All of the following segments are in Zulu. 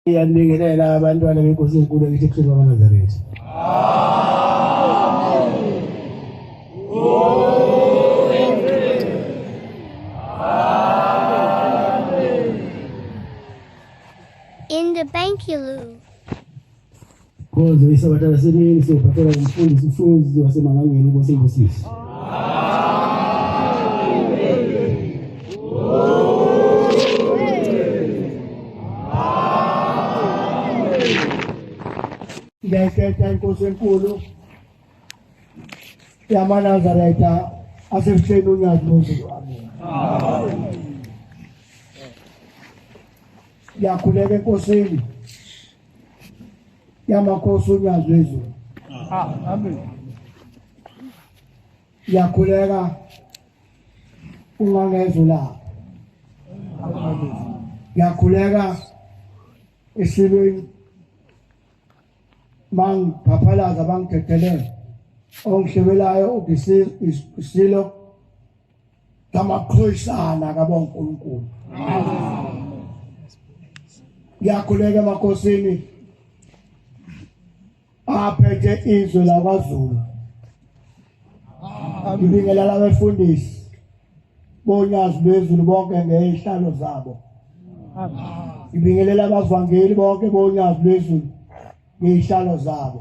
Iyanibingelela abantwana benkosi enkulu ngithi ebuhleni bamaNazaretha. In the Bankilu. Konzo isabatha lasemini siyophathela umfundisi uFuzi waseMangangeni uNkosi imbusise. Ngiyayithetha inkosi enkulu yamaNazaretha asebuhleni unyazi lwezulu. Amen. Ngiyakhuleka enkosini yamakhosi unyazi lwezulu. Amen. Ngiyakhuleka ungangezwe lapho. Ngiyakhuleka esilweni mangiphaphalaza bangidedele ongihlebelayo isilo ngamaqhoyisana kabonkulunkulu. Ngiyakhuleka emakhosini aphethe izwe lakwaZulu. Ngibingelela abefundisi bonyazi lwezulu bonke ngezihlalo zabo. Ngibingelela abavangeli bonke bonyazi lwezulu ngezihlalo zabo.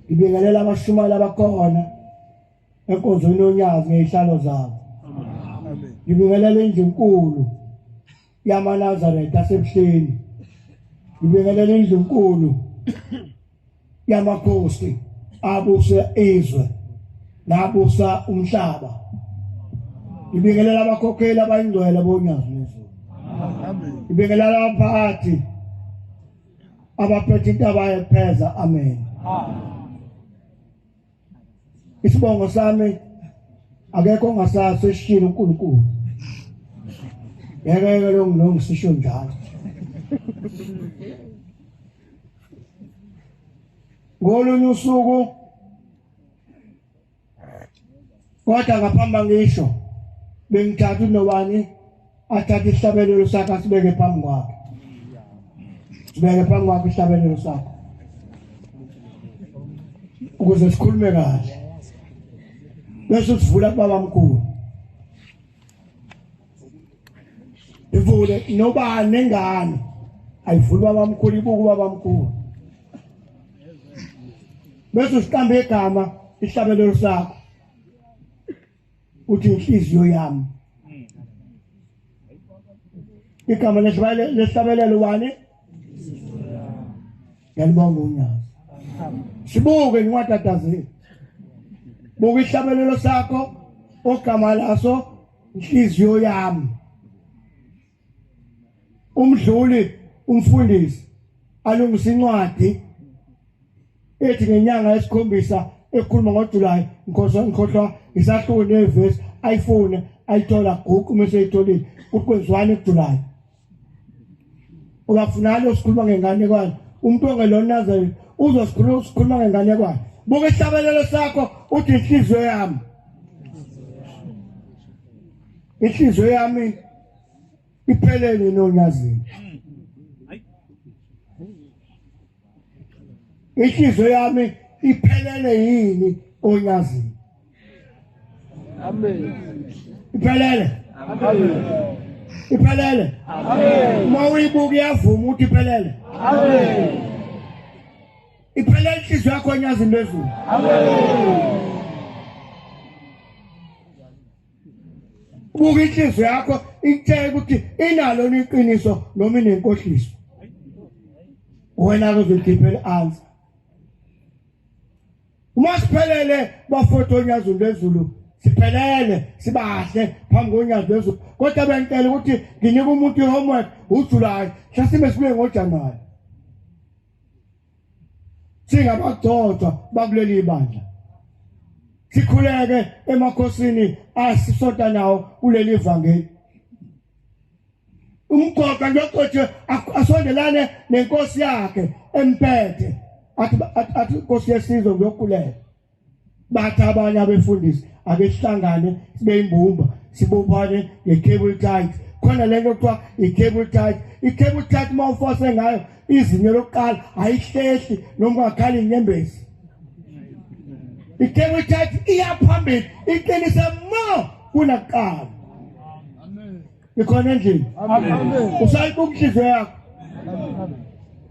Ngibingelela abashumayeli abakhona enkonzweni yonyazi ngezihlalo zabo. Ngibingelela indlunkulu yamaNazaretha asebuhleni. Ngibingelela indlunkulu yamakhosi abuse izwe nabusa umhlaba. Ngibingelela abakhokheli abayingcwele bonyazi lwezulu. Ngibingelela abaphathi abaphethe intaba yepheza. Amen. Isibongo sami akekho ongasazi seshilo uNkulunkulu. Ngeke ke lo ngisisho njalo. Ngolunye usuku kodwa ngaphambi ngisho bengithatha unobani athathe isihlabelelo sakhe asibeke phambi kwakhe. Sibeke phambi kwakhe isihlabelelo sakho ukuze sikhulume kahle bese sivula kubaba mkhulu ivule nobani nengane ayivuli baba mkhulu ibuka ubaba mkhulu bese usiqamba igama isihlabelelo sakho uthi inhliziyo yami igama lesihlabelelo wani ngiyalibonga unyazi sibuke incwadatazini buka isihlabelelo sakho ogama laso inhliziyo yami umdluli umfundisi alungisa incwadi ethi ngenyanga yesikhombisa ekhuluma ngoJuly ngikhohlwa ngikhohlwa isahluko nevesi ayifune ayithola guqu uma eseyitholile ukuthi kwenziwani kuJuly ubafunani sikhuluma ngenganekwane umuntu ongelona Nazareth uzosikhuluma sikhuluma ngenganekwane buka isihlabelelo sakho uthi inhliziyo yami inhliziyo yami iphelele nonyazini inhliziyo yami iphelele yini onyazini Amen. Iphelele. Amen. Iphelele. Amen. Uma uyibuka iyavuma ukuthi iphelele. Amen. Iphelele inhliziyo yakho enyazini lwezulu. Amen. Buka inhliziyo yakho ikutshela ukuthi inalo iqiniso noma inenkohliso. Wena kuzokhiphela answer. Uma siphelele bafowethu onyazi lwezulu siphelele sibahle phambi konyazi lwezulu kodwa bengicela ukuthi nginike umuntu i-homework uJuly hlasibe sibuye ngoJanuwari singabagcotshwa bakuleli bandla sikhuleke emakhosini asisonta nawo kuleli vangeli umgoqa njengokuthi asondelane nenkosi yakhe emphethe athi athi inkosi yesizwe ngiyokulela bathi abanye abefundisi ake sihlangane sibe imbumba sibumbane nge-cable tight. Khona lento kuthiwa i-cable tight. I-cable tight uma ufose ngayo izinyo lokuqala ayihlehli noma ungakhala inyembezi. I-cable tight iya phambili iqinise mo kunakuqala. Ikhona endlini. Usayibuka inhliziyo yakho.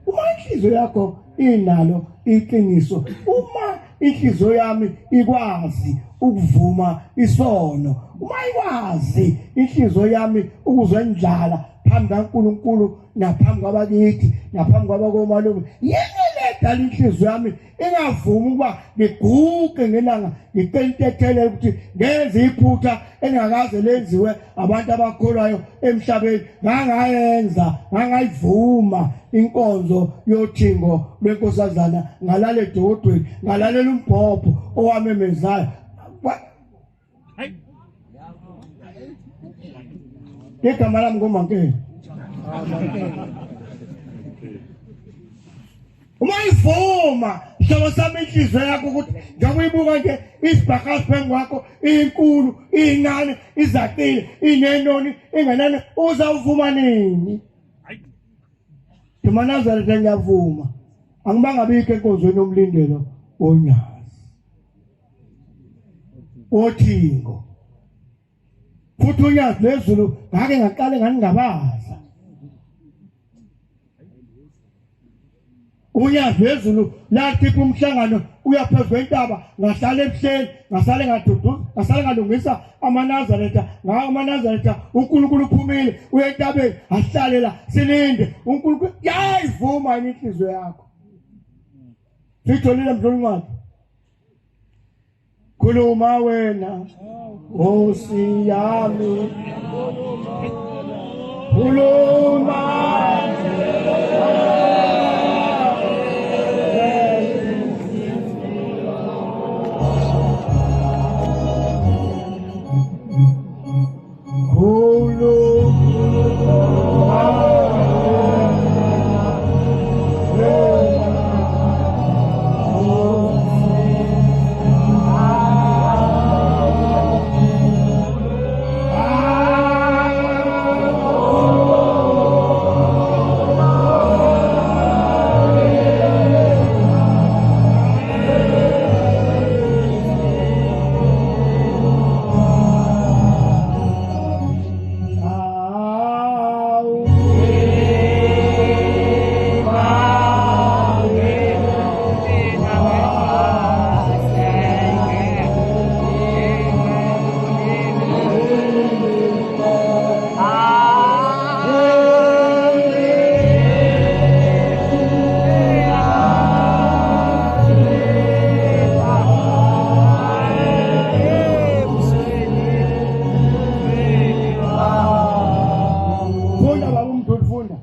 Uma inhliziyo yakho inalo iqiniso, uma inhliziyo yami ikwazi ukuvuma isono, uma ikwazi inhliziyo yami ukuzendlala phambi kaNkulunkulu naphambi kwabakithi naphambi kwabakomalume, yini le edala inhliziyo yami ingavumi ukuba ngiguqe ngelanga ngicela intethelelo ukuthi ngenze iphutha engakaze lenziwe abantu abakholwayo emhlabeni ngangayenza ngangayivuma inkonzo yothingo lwenkosazana ngalala edokodweni ngalalela umbhobho owamemezayo. Igama lami nguMankeni. Uma ivuma hlobo sami inhliziyo yakho ukuthi njengoba uyibuka nje isibhakasi phambi kwakho inkulu incane izacile inenoni ingenani uzawuvuma nini? NdimaNazaretha ngiyavuma angibangabikho enkonzweni yomlindelo wonyazi othingo futhi unyazi lwezulu ngake ngaqale nganingabaza unyazi lwezulu lakhipha umhlangano uya phezu kwentaba ngahlala ebuhleni ngasale ngaduduza ngasale ngalungisa amaNazaretha ngawo amaNazaretha uNkulunkulu uphumile uya entabeni asihlale la silinde uNkulunkulu yayivuma yini inhliziyo yakho sitholile mdluli incwadi Khuluma wena Nkosi yami Khuluma Funda baba umduli funda.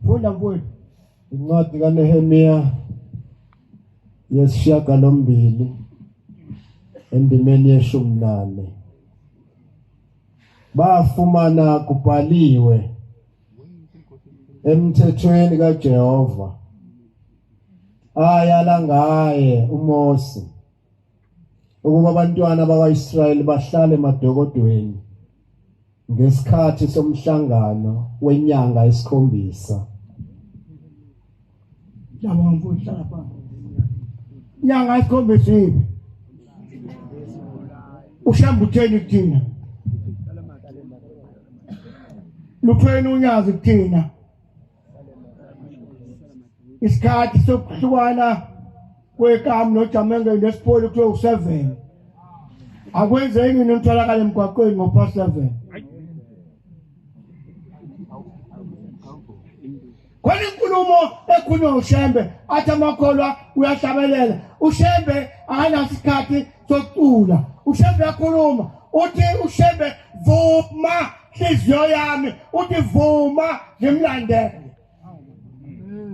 Funda mfowethu. Incwadi kaNehemiya yesishiyagalombili endimeni yeshumi nane. Bafumana kubhaliwe emthethweni kaJehova ayala ngaye uMose ukuba abantwana bakwaIsrayeli bahlale emadokodweni ngesikhathi somhlangano wenyanga esikhombisa. Ngiyabonga mfowethu, hlala phansi. Nyanga esikhombisa yiphi? Ushamba utheni kuthina? Luthweni unyazi kuthina? Isikhathi sokuhlukana kwekamu nojamenge nesipoli kuthiwa u-7. Akwenzeki nitholakala emgwaqweni ngo-past 7. Khona inkulumo ekhulunywa uShembe athi amakholwa uyahlabelela. uShembe akanasikhathi sokucula. uShembe uyakhuluma uthi uShembe vuma nhliziyo yami uthi vuma ngimlandele.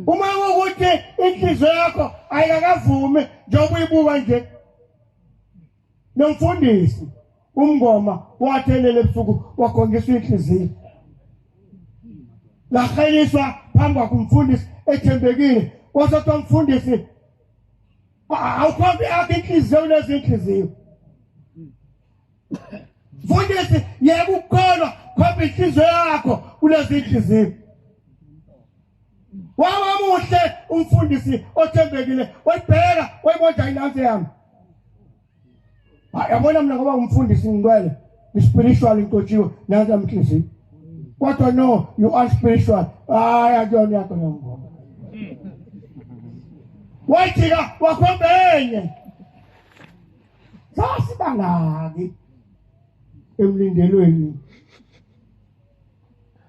Uma kuwukuthi inhliziyo yakho ayikakavumi njengoba uyibuka nje nomfundisi umngoma wathelela ebusuku wakhonjiswa inhliziyo laheliswa phambi kwakhe umfundisi ethembekile wasethi umfundisi awukhombi yakho inhliziyo kulezi inhliziyo. Mfundisi yeka ukukholwa khomba inhliziyo yakho kulezi inhliziyo. Waba muhle umfundisi othembekile wayibheka wayibona inansi yami. Hayi yabona mina ngoba umfundisi ngicwele spiritual intotshiwe nansi yami inhliziyo. Kodwa no you are spiritual. Hayi akuyona yakho ngoma. Wajika wakhomba enye. Sasibangaki emlindelweni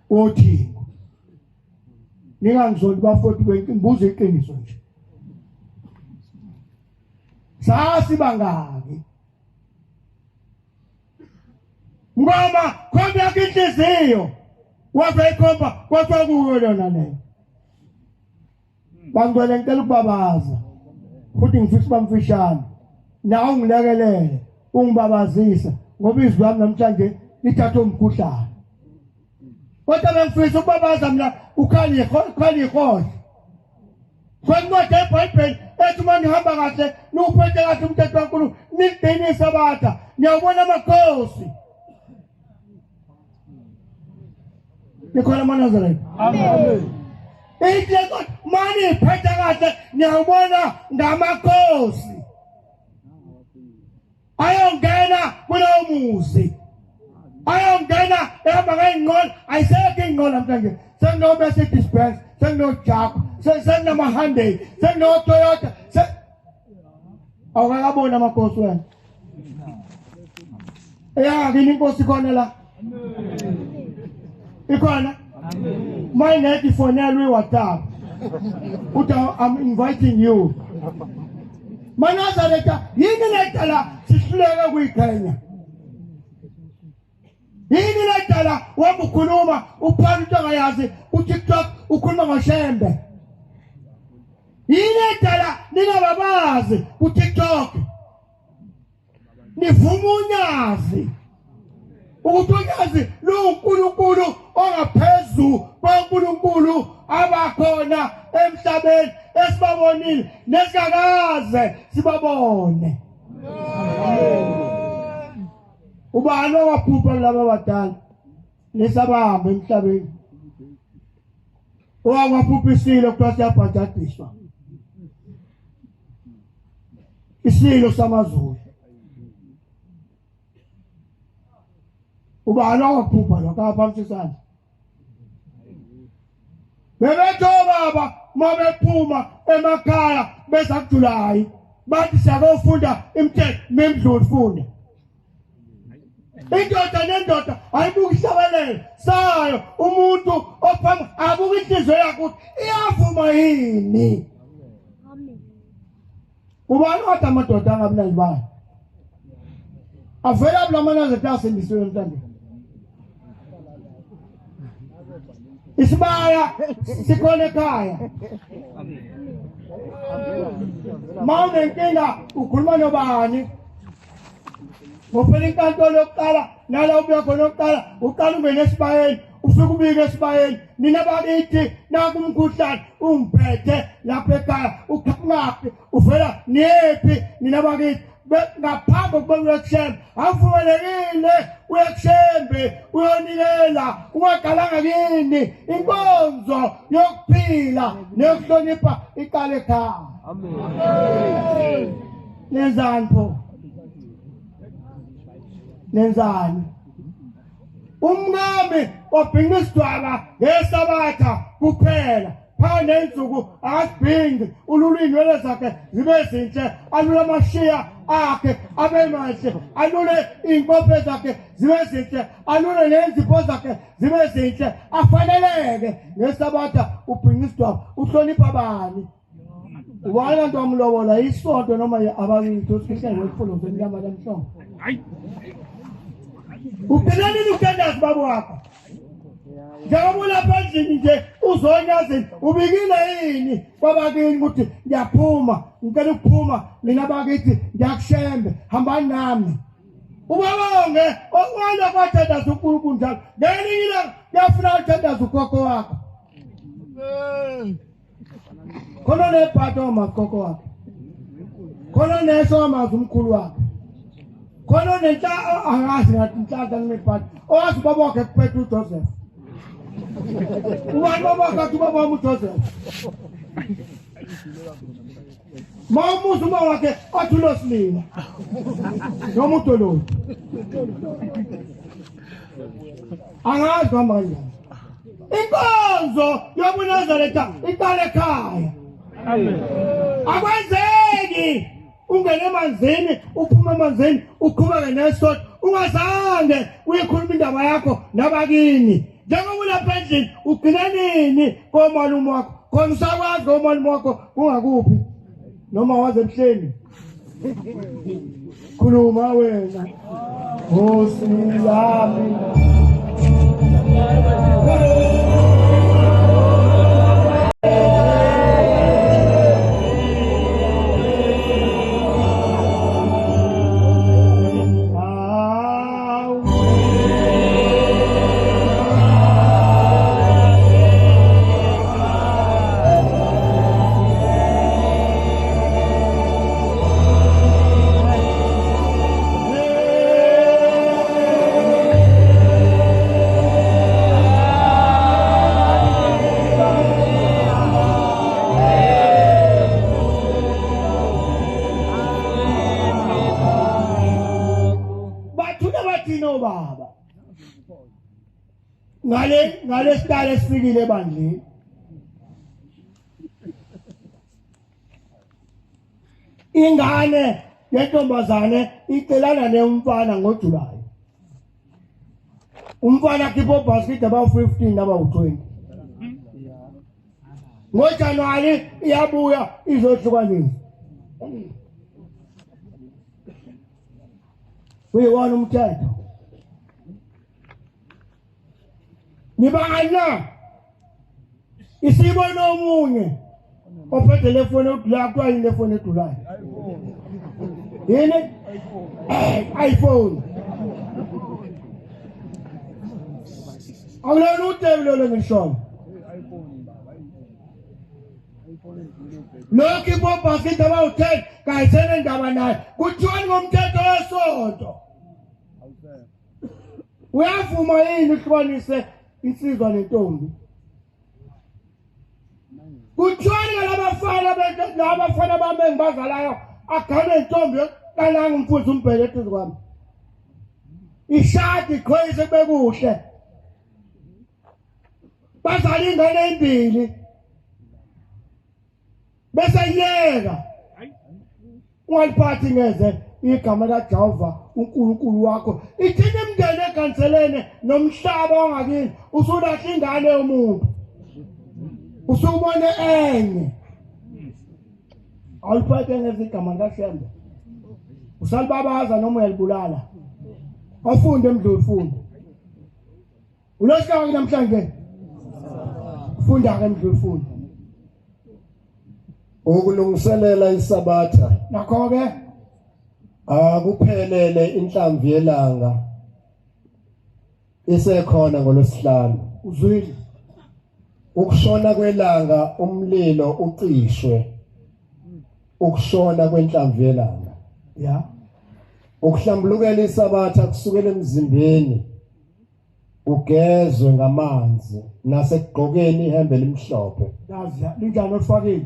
wothingo. Ningangizoni bafowethu bengibuza iqiniso nje. Sasibangaki. Ngoma khomba yakhe inhliziyo. Waze ikhomba kwathiwa kuyo yona leyo. Bangcwele ngicela ukubabaza futhi ngifisa uba mfishane nawe ungilekelele ungibabazisa ngoba izwi lami namhlanje lithathwe umkhuhlane kodwa bengifisa ukubabaza mina ukhanye ukhanye ihohle kwencwadi yebhayibheli ethi uma nihamba kahle niwuphethe kahle umthetho kaNkulunkulu nigcine isabatha niyawubona amakhosi Nikhona amaNazaretha. Amen. Ithi mani phetha kahle niyawubona ngamakhosi. Ayongena kulowo muzi. Ayongena ehamba ngey'nqola ayisekho iy'nqola namhlanje sekuno-Mercedes Benz sekuno-Jaguar sekunama-Hyundai sekuno-Toyota awukakaboni amakhosi wena Eyakini inkosi ikhona la. Ikhona? Mayingekho ifonelwe iWhatsApp. Uthi I'm inviting you. Manazaretha yini ledala sihluleke kuyikhenya. Yini ledala wamba ukhuluma uphana into ongayazi uTikTok ukhuluma ngoshembe. Yini edala ningababazi kuTikTok. Nivuma unyazi ukuthi unyazi luwuNkulunkulu ongaphezu kwaNkulunkulu abakhona emhlabeni esibabonile nesingakaze sibabone. Ubani owaphupha kulaba abadala nesabahamba emhlabeni owawaphuphisile kuthiwa siyabhajadiswa isilo samaZulu ubani owaphupha lokho aphamisa isandla bebethi obaba uma bephuma emakhaya beza kuJulayi bathi siyakofunda imithetho memdluli funda indoda nendoda ayibuki ihlabelelo sayo umuntu ophambi abuka inhliziyo yakhe ukuthi iyavuma yini ubani kodwa amadoda angabi nazibani avela phi lamanazaretha asindisiwe namhlanje isibaya sikhona ekhaya ma unenkinga ukhuluma nobani ngophela inkantolo yokuqala nala ubuya khona yokuqala uqala ungene esibayeni ufike ubike esibayeni nina bakithi naku umkhuhlane ungiphethe lapha ekhaya uqhamukaphi uvela niyephi nina bakithi ngaphambi kokuba uyakushembe awuvumelekile uyakushembe uyonikela ungaqalanga kini inkonzo yokuphila neyokuhlonipha iqale ekhaya amen nenzani pho nenzani umkami obhinqa isidwaba ngesabatha kuphela phakathi nensuku akasibhinqi ulula iy'nwele zakhe zibe zinhle alule amashiya akhe abe mahle alule iy'nkophe zakhe zibe zinhle alule ney'nzipho zakhe zibe zinhle afaneleke ngesabatha ubhinqa isidwaba uhlonipha bani Ubani kanti wamlobola isonto noma abakithi usihle ngwefulo zemnyama lamhlongo. Hayi. Ugcina nini ukuthandaza baba wakho? Njengoba ulapha endlini nje uzonyazini ubikile yini kwabakini ukuthi ngiyaphuma ngicela ukuphuma mina bakithi ngiyakushembe hambani nami. Ubabonge okwala kwathandaza uNkulunkulu njalo. Ngelinye ilanga kuyafuna uthandaza ukhokho wakho. Khona nebhadi omazi khokho wakhe. Khona neso amazi umkhulu wakhe. Khona onenhla angazi ngathi inhlanhla nginebhadi. Owazi ubaba wakhe kuphethe uJoseph. Ubani baba wakhe athi ubaba wami uJoseph. Ma umuzi uma wakhe athi ulosilila. Noma udololo. Angazi hamba kanjani. Inkonzo yobuNazaretha iqala ekhaya. Amen. Akwenzeki ungene emanzini uphume emanzini uqhubeke nesonto ungazange uyikhuluma indaba yakho nabakini njengoba ulapha endlini ugcine nini komalume wakho khona usakwazi komalume wakho kungakuphi noma waze ebuhleni khuluma wena Nkosi yami Bathule bathini obaba ngale ngalesitayela esifikile ebandleni ingane yentombazane icelana nemfana ngoJulayi umfana akhipha obhasikidi abawu-15 abawu-20 ngoJanuwari iyabuya izohlukanisa kuyiwona umthetho nibangani na isibona omunye ophethe le foni odulayo kuthiwa yini le foni edulayo yini iPhone akulona utebi lolo ngishoyo lokhu ibobhakiti abawu-10 kayisenendaba naye kuthiwani ngomthetho wesonto Uyavuma yini uhlukanise insizwa nentombi? Kuthiwani ngalabafana labafana bami engibazalayo agane intombi yokuqalanga umfundisi umbheke eduze kwami. Ishadi iqhoyise kube kuhle. Bazala ingane ezimbili. Bese yeka. Ungaliphathi ngeze igama kaJehova uNkulunkulu wakho. Ithini imndeni eganselene nomhlaba wangakini usulahla ingane yomuntu. Usubone enye. Awuliphathe ngeze igama likaShembe. Usalibabaza noma uyalibulala. Awufunde mdluli funda. Ulohlaka namhlanje. Funda ke mdluli funda. Ukulungiselela isabatha. Nakho ke akuphelele inhlamvu yelanga isekhona ngolwesihlanu. Uzwile. Ukushona kwelanga umlilo ucishwe. Ukushona kwenhlamvu yelanga. Ya. Ukuhlambulukela isabatha kusukela emzimbeni ugezwe ngamanzi nasekugqokeni ihembe elimhlophe Yazi linjani olufakile?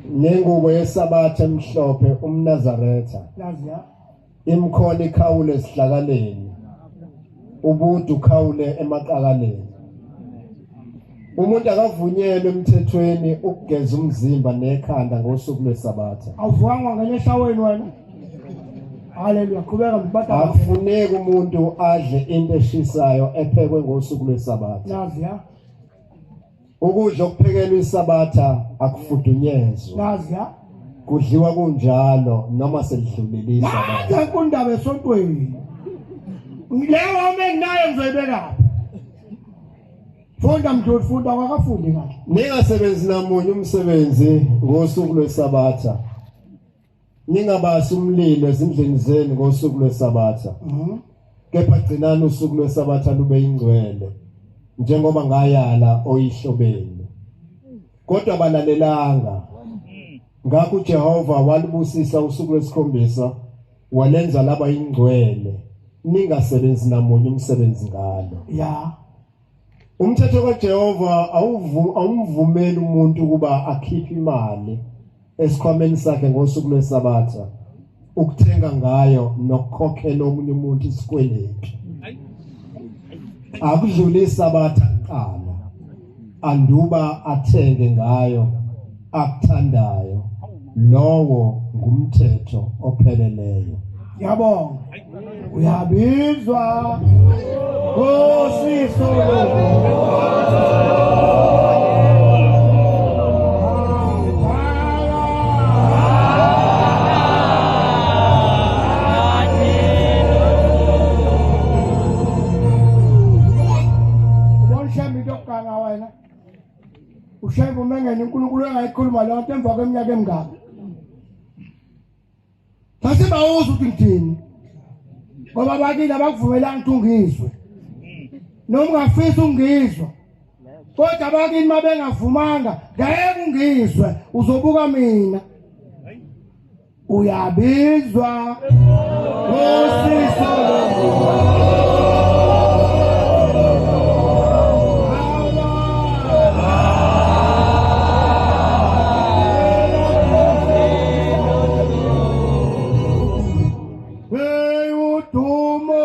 nengubo yesabatha emhlophe umNazaretha Yazi ya. imkhona ikhawule esihlakaleni ubude ukhawule emaqakaleni umuntu akavunyelwe emthethweni ukugeza umzimba nekhanda ngosuku lwesabatha Awuvukanga wangena eshaweni wena. Haleluya, qhubeka mbata. Akufuneki umuntu adle into eshisayo ephekwe ngosuku lwesabatha. Nazi ya. Ukudla okuphekelwe isabatha akufudunyezwa. Nazi ya. Kudliwa kunjalo noma selidlulile isabatha. Nazi kundaba esontweni. Leyo wami enginayo ngizoyibeka. Funda mdluli funda awakafundi kahle. Ningasebenzi namunye umsebenzi ngosuku lwesabatha. Ningabasi umlilo ezindlini zenu ngosuku lwesabatha. Mm. Kepha gcinani usuku lwesabatha lube ingcwele njengoba ngayala oyihlo benu. Kodwa balalelanga. Ngakho uJehova walibusisa usuku lwesikhombisa Walenza laba ingcwele, ningasebenzi namunye umsebenzi ngalo. Ya. Umthetho kaJehova awumvumeli umuntu ukuba akhiphe imali esikhwameni sakhe ngosuku lweSabatha ukuthenga ngayo nokukhokhela omunye umuntu isikweletu. Akudlule iSabatha kuqala anduba athenge ngayo akuthandayo. Lowo ngumthetho opheleleyo. Ngiyabonga. Uyabizwa Nkosi Solomon. Ubona ushembe into yokuganga wena. Ushembe umengene uNkulunkulu engayikhuluma leyo nto emva kweminyaka emingaki. Sasibawuza ukuthi ngithini. Ngoba bakile abakuvumelanga ukuthi ungizwe. Noma ungafisa ungizwa. Kodwa abakini mabengavumanga ngeke ungizwe uzobuka mina. Uyabizwa Nkosi Solomon. Hey udumo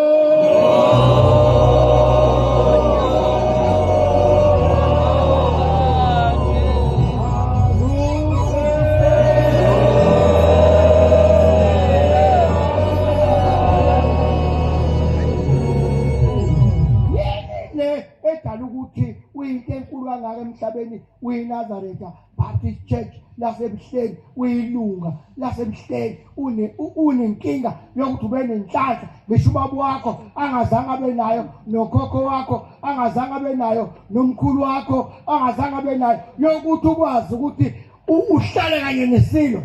Le edala ukuthi uyinto enkulu kangaka emhlabeni uyiNazaretha Baptist Church laseBuhleni uyilunga laseBuhleni une unenkinga yokuthi ube nenhlanhla ngisho ubaba wakho angazange abe nayo nokhokho wakho angazange abe nayo nomkhulu wakho angazange abe nayo yokuthi ukwazi ukuthi uhlale kanye nesilo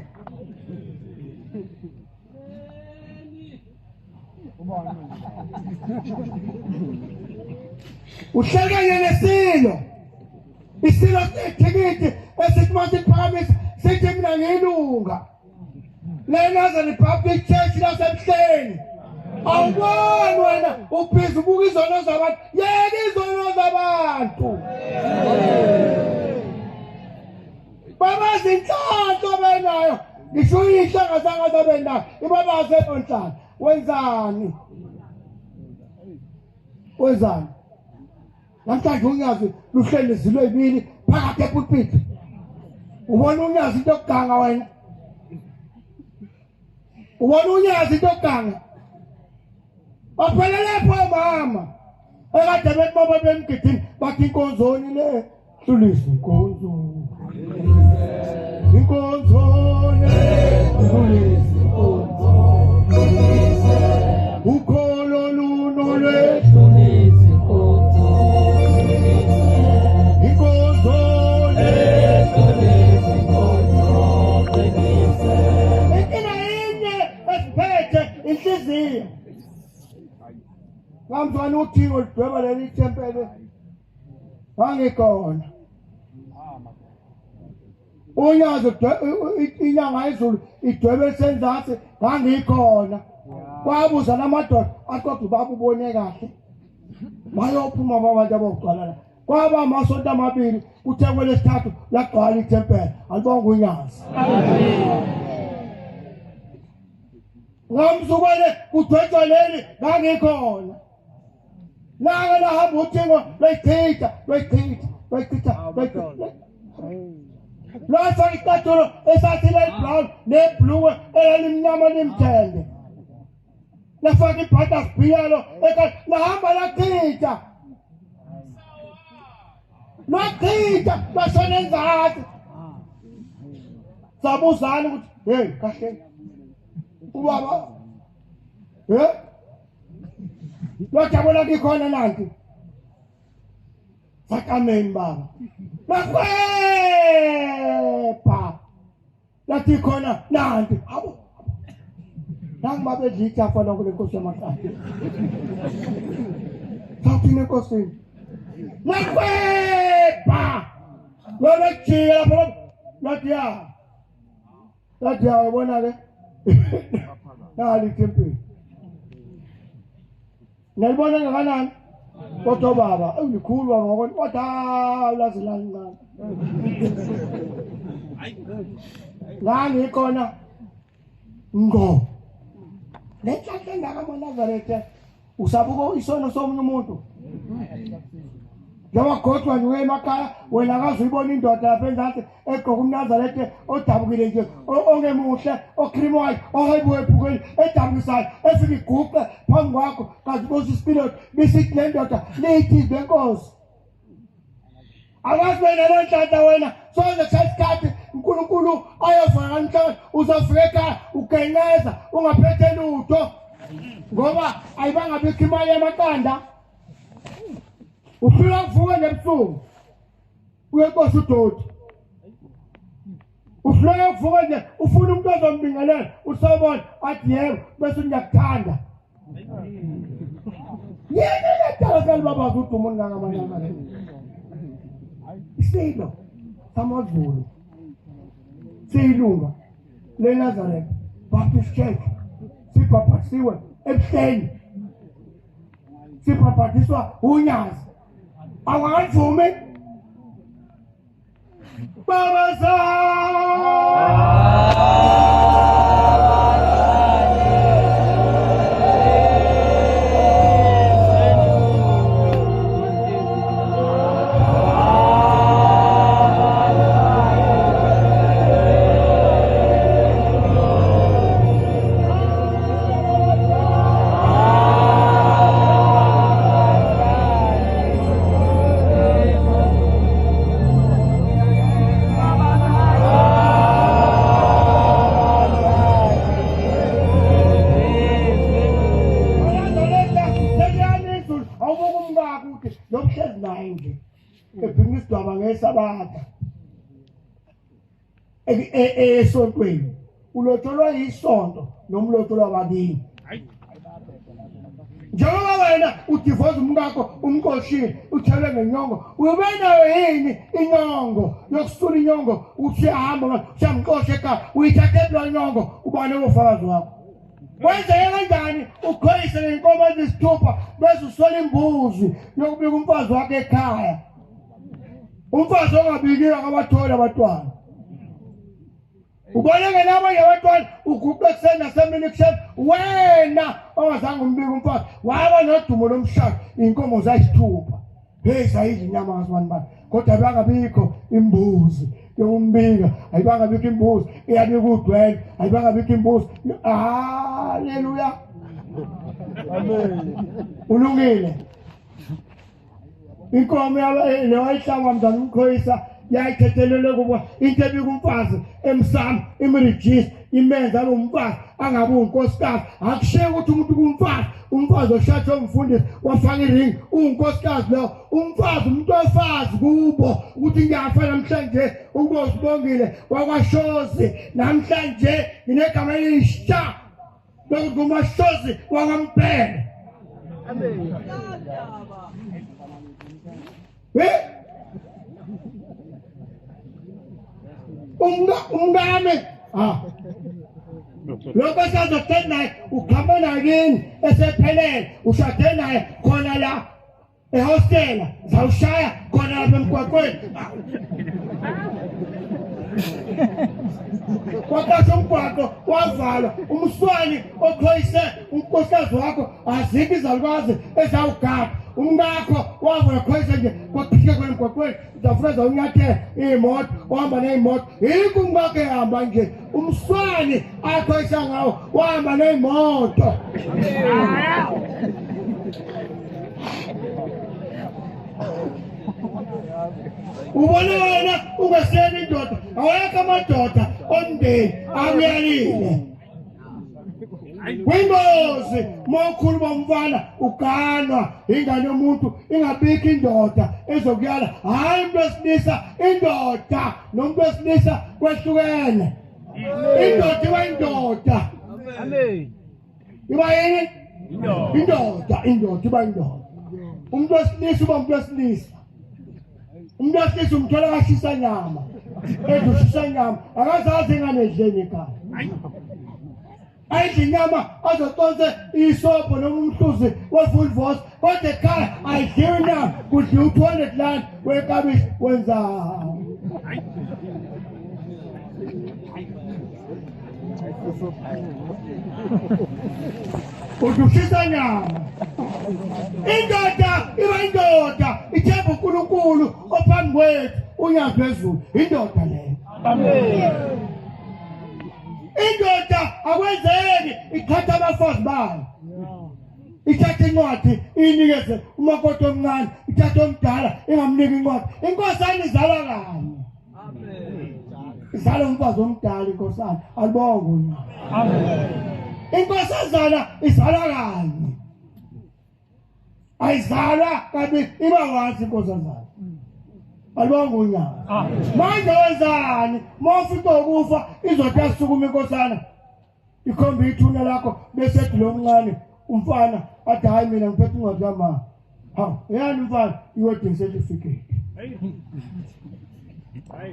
uhlale kanye nesilo isilo sinethikithi esithi uma siphakamisa sithi mina ngilunga le Baptist Church lasemhleni awuboni wena ubhizi ubuka izono zabantu yeka izono zabantu babazi inhlanhla abenayo ngisho uyihla ngazange abe nayo ibabazi enonhlanhla wenzani wenzani Namhlanje unyazi luhleli izilo ezibili phakathi epulpit. Ubona unyazi into yokuganga wena. Ubona unyazi into yokuganga. Baphelele pho mama. Ekade bebaba bemgidini bathi inkonzoni le hlulisa inkonzo. Inkonzoni hlulisa inkonzo. Ukholo lunolwehlulisa inkonzo. Inkonzo hlulisa inkonzo. Inkinga yinye esiphethe inhliziyo. Ngamzwana uthingo lidweba leli thempeli. Ngangikhona. Unyazi inyanga yezulu idwebe senzansi ngangikhona. Kwabuza namadoda aqoqa ubaba ubone kahle. Bayophuma abantu abogcwala la. Kwaba amasonto amabili kuthe kwelesithathu lagcwala ithempeli alibonga unyazi. Ngamzukwane kudwetshwa leli ngangikhona. Lake lahamba uthingo lwayichitha lwayichitha lwayichitha lwayichitha. Lwafaka isicathulo esathi lali-brown nebhluwe elalimnyama limthende. Lafaka ibhata sibhiyalo lahamba lachitha. Lwachitha lwashona enzansi. Sabuzana ukuthi hey kahle ubaba eh Lwajabula kikhona nanti. Sakameni baba. Lakwepha. Lathi khona nanti. Abo. Nangu babedla ithafa lokho lenkosi yamahlanje. Sathini enkosini. Lakwepha. Lona jika lapho. Lathi ya. Lathi ya ubona ke. Nali ithempeli. Nalibona ngakanani? Kodwa baba, ewulikhulu baba ngoba kodwa laze lalincane. Ngangikhona ngqo. Lenhlanhla engaka amaNazaretha usabuka isono somunye umuntu. Njengoba godwa nje uye emakhaya wena akaze uyibona indoda lapha enzansi egqoka umnazaretha odabukile nje ongemuhle ocream white ohayibuke ebhukweni edabukisayo efika iguqe phambi kwakho kanti bosi ispilot bisithi le ndoda lithi izwi lenkosi Akazi wena lonhlanhla wena soze kushaya isikhathi uNkulunkulu ayofaka kanhloko uzofika ekhaya ugenqeza ungaphethe lutho ngoba ayibanga bikho imali yamaqanda uhlula kuvuke nebuhlungu uyekosha udoti uhluleka kuvuka nje ufuna umuntu ozombingelela usawubona athi yebo bese ngiyakuthanda yini ledala salibabaza udumo olungangamanama isilo samazulu siyilunga leNazareth Baptist Church sibhabhasiwe ebuhleni sibhabhadiswa unyazi awakavumi Babaza! Lokuhlezi naye nje ebhinqa isidwaba ngesabatha esontweni ulotsholwa yisonto noma ulotsholwa abakini njengoba wena udivoza umkakho umqoshile uthelwe ngenyongo ube nayo yini inyongo yokusula inyongo uthi hamba usiyamqosha ekhaya uyithathe lo nyongo ubane wofakazi wakho kwenzeke kanjani uqhoyise ngenkomo ezisithupha bese usola imbuzi yokubika umfazi wakhe ekhaya umfazi ongabikiwe akabatholi abantwana ubona ngenabo yabantwana uguqe ekuseni nasemini ekuseni wena ongazange umbike umfazi waba nodumo lomshado iy'nkomo zayisithupha heyi sayidla inyama ngasibani bani kodwa bangabikho imbuzi yokumbika ayibangabikho imbuzi eyabika udwele ayibangabikho imbuzi haleluya amen ulungile Inkomo le wayihlaba mntwana umkhoyisa yayithethelelwe kubo into ebika umfazi emsamo imrejista imenza abe umfazi angabe unkosikazi akushiye ukuthi umuntu kumfazi umfazi oshadwe umfundisi wafaka iringi uwunkosikazi lo umfazi umuntu ofazi kubo ukuthi ngiyafa namhlanje ukuba usibongile wakwashozi namhlanje nginegama elisha Lokumashozi wakwaMbhele. Amen. Eh? Umka umkami ah lokho esazothe naye uqhamuka nakini esephelele ushade naye khona la ehostela zawushaya khona lapha emgwaqweni kwaqasha umgwaqo wavalwa umswani oqhoyise unkosikazi wakho azikho izalukazi ezawugada umkakho wavula qhoyise nje kwaphike khona emgwaqweni uzafuna zawunyathela iy'moto uhamba ney'moto yikho umkakho ehamba nje umswani aqhoyisa ngawo wahamba ney'moto Ubona wena ungesena indoda awekho amadoda omndeni akuyalile. Kwingozi uma ukhuluma umfana uganwa ingane yomuntu ingabikho indoda ezokuyala hhayi umuntu wesilisa indoda nomuntu wesilisa kwehlukene indoda iba indoda Amen. Iba yini? Indoda, indoda iba indoda. Umuntu wesilisa uba umuntu wesilisa. Umuntu wesilisa umthola kashisa nyama. Ethi ushisa nyama, akazazi ingane edleni ekhaya. Ayidla inyama azoconse isobho noma umhluzi we-full voice kodwa ekhaya ayidliwa inyama kudliwa u-200 rand wekabishi wenzani? Uthi ushisa nyama. Indoda iba indoda ithemba uNkulunkulu ophambi kwethu unyazi phezulu. Indoda leyo. Amen. Indoda akwenzeki iqhatha abafazi bayo. Ithatha incwadi iyinikeze umakoti omncane, ithathe omdala ingamniki incwadi. Inkosana izalwa kanye. Amen. Izalwa umfazi omdala inkosana, alibonge unyaka. Amen. Inkosazana izalwa kanye. Ayizalwa kabi iba wazi inkosazana. Alibonge unyaka. Manje wenzani? Mawufika ukufa izothi yasukuma inkosana. Ikhomba ithuna lakho bese ethi lo mncane umfana athi hayi mina ngiphethe incwadi kama. Hawu, yani mfana i-wedding certificate.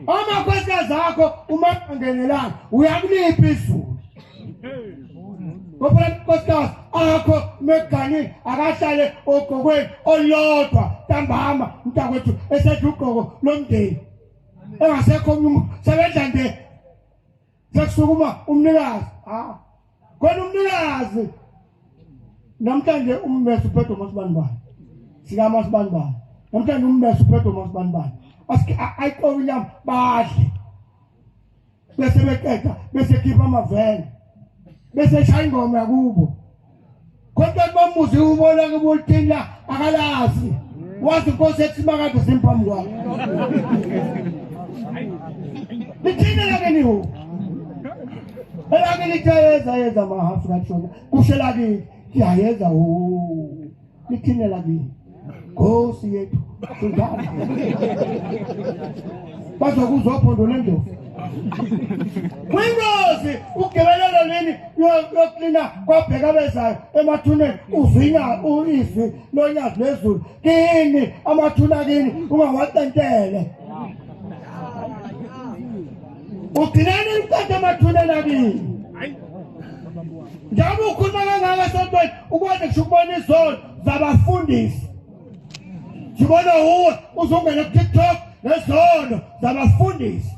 Amakhosikazi akho uma angenelanga uyakuliphi izulu. Ngoba nkosikazi akho meganile akahlale ogqokweni olodwa ntambama mntakwethu esedla ugqoko lomndeni. Engasekho omunye umuntu sebedla nje sekusukuma umnikazi ah khona umnikazi namhlanje ummese uphethwe umasibani bani sikamasibani bani namhlanje ummese uphethwe umasibani bani ayiqoke inyama badle bese beqeda bese khipha amavele bese shaya ingoma yakubo Kodwa bamuzi ubona kubuthini la akalazi. Wazi inkosi ethi makade simphambi kwakhe. Lithini lakini hu? Elakini lithayeza yeza mahafu kashona. Kusho lakini liyayeza hu. Lithini lakini? Nkosi yethu sultana. Bazokuzwa uphondo lendlovu. Kwingozi ugebelela lini yoklina kwabheka bezayo emathuneni uzinya izwi lonyazi lwezulu kini amathuna kini ungawacentele ugcinani liqeda emathuneni akini njengoba ukhuluma kangaka sontweni ukwazi kusho ukubona izono zabafundisi sibona uwe uzongena ku-tiktok nezono zabafundisi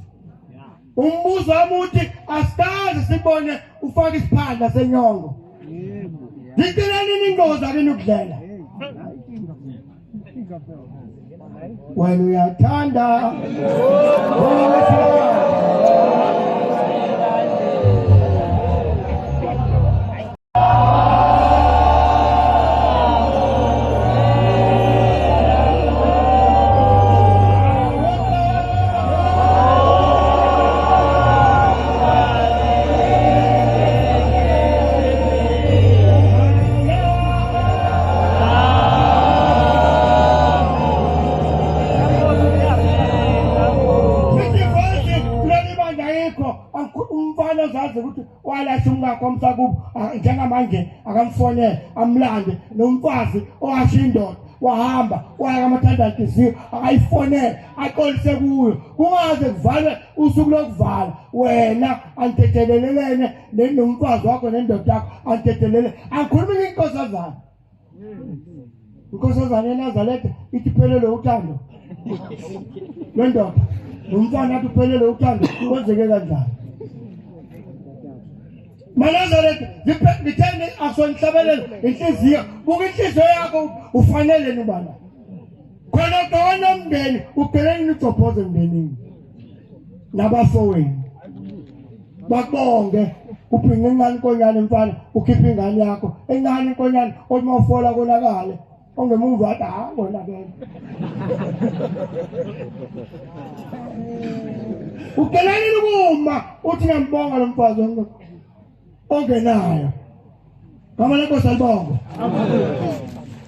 umbuzo wami uthi asikaze sibone ufake isiphandla senyongo ngicela nini ingozi akini ukudlela wena uyathanda Umfana ozazi ukuthi walahla umkakhe wamsakubo ah, njengamanje akamfonele amlande nomfazi owasho indoda wahamba waya kamathanda nhliziyo akayifonele axolise kuyo kungaze kuvalwe usuku lokuvala wena anithethelelelene nomfazi wakho nendoda yakho anithethelele angikhulumi ngenkosazana Inkosazana yeNazaretha ithi phelele uthando lwendoda nomfana athi uphelele uthando kwenzeke kanjani? MaNazaretha ngitheni asonhlabelelo inhliziyo buka inhliziyo yakho ufanele nubala khona ubhekana nomndeni ubhekene nigcobhoze emndenini nabafowenu bakubonge ubhinqa encane inkonyane mfana ukhiphe ingane yakho encane inkonyane othi uma ufola konakale ongemuva athi ha konakele ugelalile ukuma uthi ngiyambonga lo mfazi ongenayo gama lenkosi alibongwe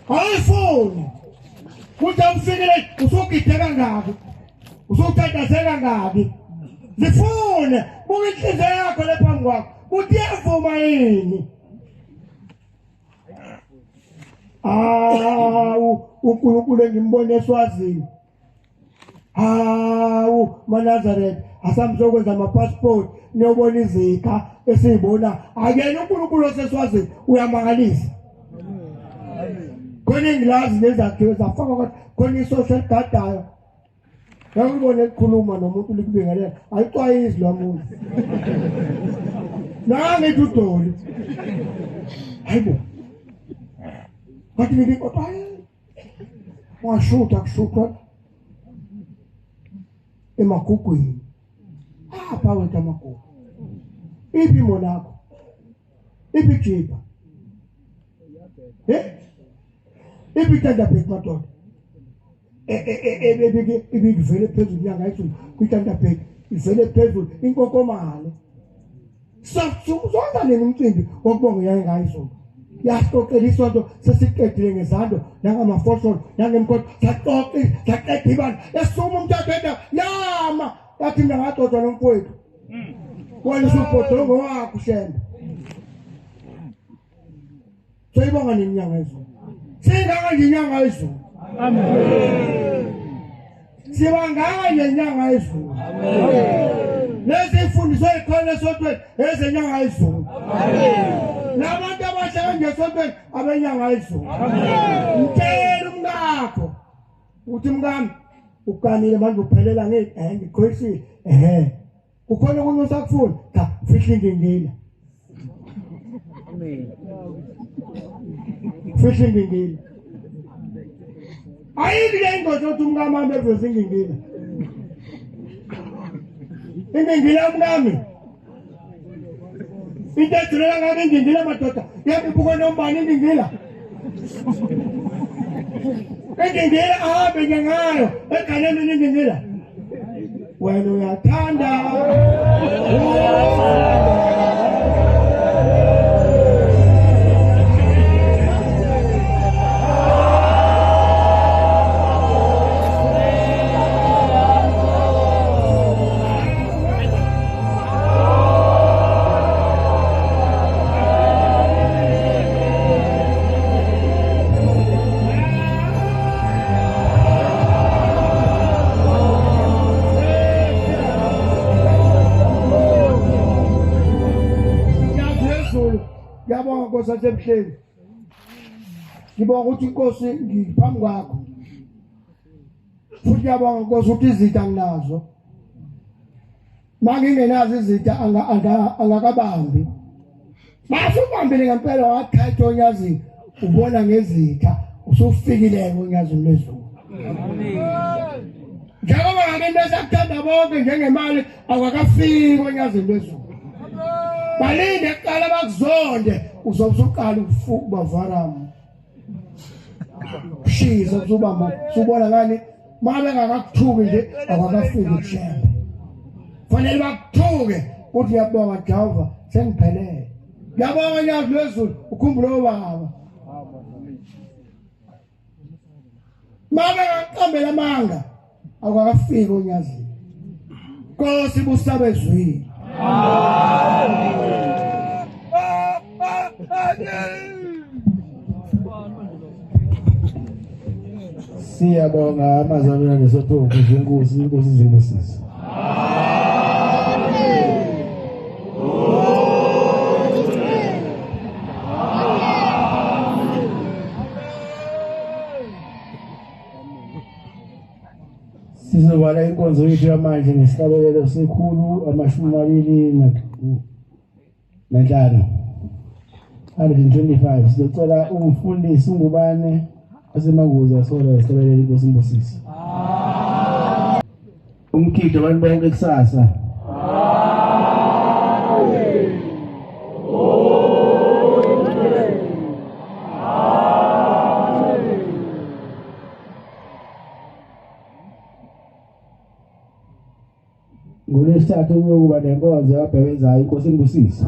awuyifuni kuthi awufikile usugide kangaki usuthandazeka kangaki zifune buka inhliziyo yakho le phambi kwakho kuthi iyavuma yini awu uNkulunkulu engimbone eswazini Hawu maNazaretha, asambe sokwenza ama-passport niyobona izika esiyibona. Akuyena uNkulunkulu oseswazini uyamangalisa. Khona ingilazi nezakhiwo zafakwa kodwa khona isosha eligadayo. Ngakubona elikhuluma nomuntu likubingelela, ayixwayizi lo muntu. Nangithi udoli. Hayibo. Ngathi ngithi kodwa washutha kushuthwa emagugwini. Apha wethu amagugu. Iphi Monaco? Iphi Jiba? Eh? Iphi Thunderbird madoda? Ibikuvele phezulu inyanga yezulu kwi-Thunderbird ivele phezulu inkokomale. Sonke nini umcimbi wokubonga uyaye ngayo izulu. Yasixoxela isonto sesiqedile ngezando nangamafosholo nangemkhonto saxoxa saqeda ibandla yasukuma umthatha enda yama yathi mina ngaxoxwa nomfowethu. Wena usubhodongo wakho shembe. Soyibonga nini inyanga yezulu? Singaka nje inyanga yezulu. Amen. Sibangaka nje inyanga yezulu. Amen. Lezi imfundiso ezikhona esontweni ezenyanga yezulu. Amen. Labantu abahlala nje esontweni abenyanga yezulu. Amen. Mtshela umkakho uthi mkami uganile manje uphelela nge eh ngiqhoyisile ehe Kukhona okunye osakufuna? Cha, fihla ingingila. Amen. Fihla ingingila. Ayikho le indoda othi umkami ahambe eveze ingingila. Ingingila umkami. Into edulela ngabe ingingila madoda. Yebo ibuka nombani ingingila. Ingingila ahambe nje ngayo eganeni ingingila. Wena uyathanda. Ngiyabonga Nkosi yasebuhleni. Ngibonga ukuthi inkosi ngiphambi kwakho. Futhi ngiyabonga Nkosi ukuthi izitha nginazo. Mangingenazo izitha angakabambi. Masubambile ngempela wathatha onyazini ubona ngezitha usufikile onyazini lwezulu. Njengoba ngabe into esakuthanda bonke njengemali awakafiki onyazini lwezulu. Balinde kuqala bakuzonde uzobe usuqala ukufuba varamu. Shisa usubamba usubona ngani uma bengakakuthuki nje awakafiki kushembe. Fanele bakuthuke uthi ngiyabonga Jehova sengiphelele. Ngiyabonga nyazi lwezulu ukhumbule obaba. Make ngaqambela amanga awakafiki onyazini. Nkosi busabe ezwini. Siyabonga amazalwane nesotho kuzinkosi inkosi zibusise. Sizovala inkonzo yethu yamanje ngesihlabelelo sekhulu 25 125 sizocela umfundisi ungubane asemanguza sola isihlabelelo inkosi imbusise umkhido abantu bonke kusasa ngolwesithathu kuyokuba nenkonzo yababhebezayo inkosi imbusise.